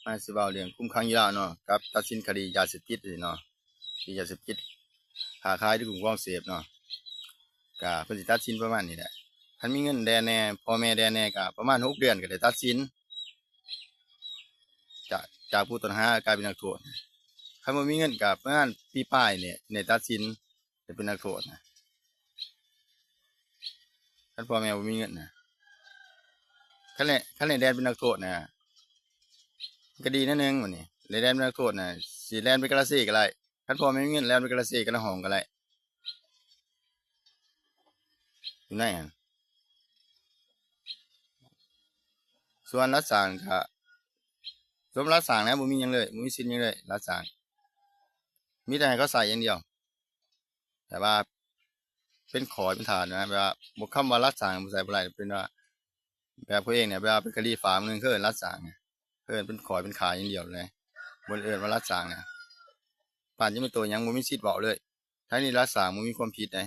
ມາຊິເວົ້າເລື່ອງຄຸມຂັງຢູ່ລາວເນາະ ກັບຕັດສິນຄະດີຢາເສບຕິດນີ້ເນາະ ຄະດີຢາເສບຕິດ ຄ້າຂາຍ ຫຼື ຄຸ້ມຄອງເສບເນາະ ກະເພິ່ນຊິຕັດສິນປະມານນີ້ແຫຼະ. ຄັນມີເງິນແດ່ແດ່ ພໍ່ແມ່ແດ່ແດ່ ກະປະມານຫົກເດືອນກະໄດ້ຕັດສິນ ຈາກ ຈາກຜູ້ຕ້ອງຫາກາຍເປັນນັກໂທດ. ຄັນບໍ່ມີເງິນກະປະມານປີປາຍນີ້ໄດ້ຕັດສິນ ຈະເປັນນັກໂທດນະ ຄັນພໍ່ແມ່ບໍ່ມີເງິນນະ. ຄັນໄດ້ ຄັນໄດ້ແລ່ນເປັນນັກໂທດນະ ມັນກະດີແນວໜຶ່ງ ບາດນີ້ໄດ້ແລ່ນເປັນນັກໂທດນະ ຊິແລ່ນໄປກາລະເຊກະໄດ້ ຄັນພໍ່ແມ່ມີເງິນແລ່ນໄປກາລະເຊ ກາລະຫ້ອງກະໄດ້ ຢູ່ໃນຫັ້ນ. ສ່ວນລັດສ້າງກະ ສົມລັດສ້າງນະ ບໍ່ມີຫຍັງເລີຍ ບໍ່ມີສິດຫຍັງເລີຍ ລັດສ້າງ ມີແຕ່ໃຫ້ເຂົາໃຊ້ຢ່າງດຽວ ແບບວ່າເປັນຂອຍເປັນຖານນະ ແບບວ່າບໍ່ ຄຳວ່າລັດສ້າງບໍ່ໃຊ້ບໍ່ໄດ້ ເປັນວ່າ ແບບເຂົາເອງນີ້ ແບບວ່າເປັນຄະດີຝາກໜຶ່ງ ເຂົາເອີ້ນລັດສ້າງ ເອີ້ນເປັນຂອຍເປັນຂາຍຢ່າງດຽວເລີຍ ບໍ່ໄດ້ເອີ້ນວ່າລັດສ້າງນະ. ປານຈະມີໂຕຫຍັງ ບໍ່ມີສິດເວົ້າເລີຍ ທາງນີ້ລັດສ້າງບໍ່ມີຄວາມຜິດໃດ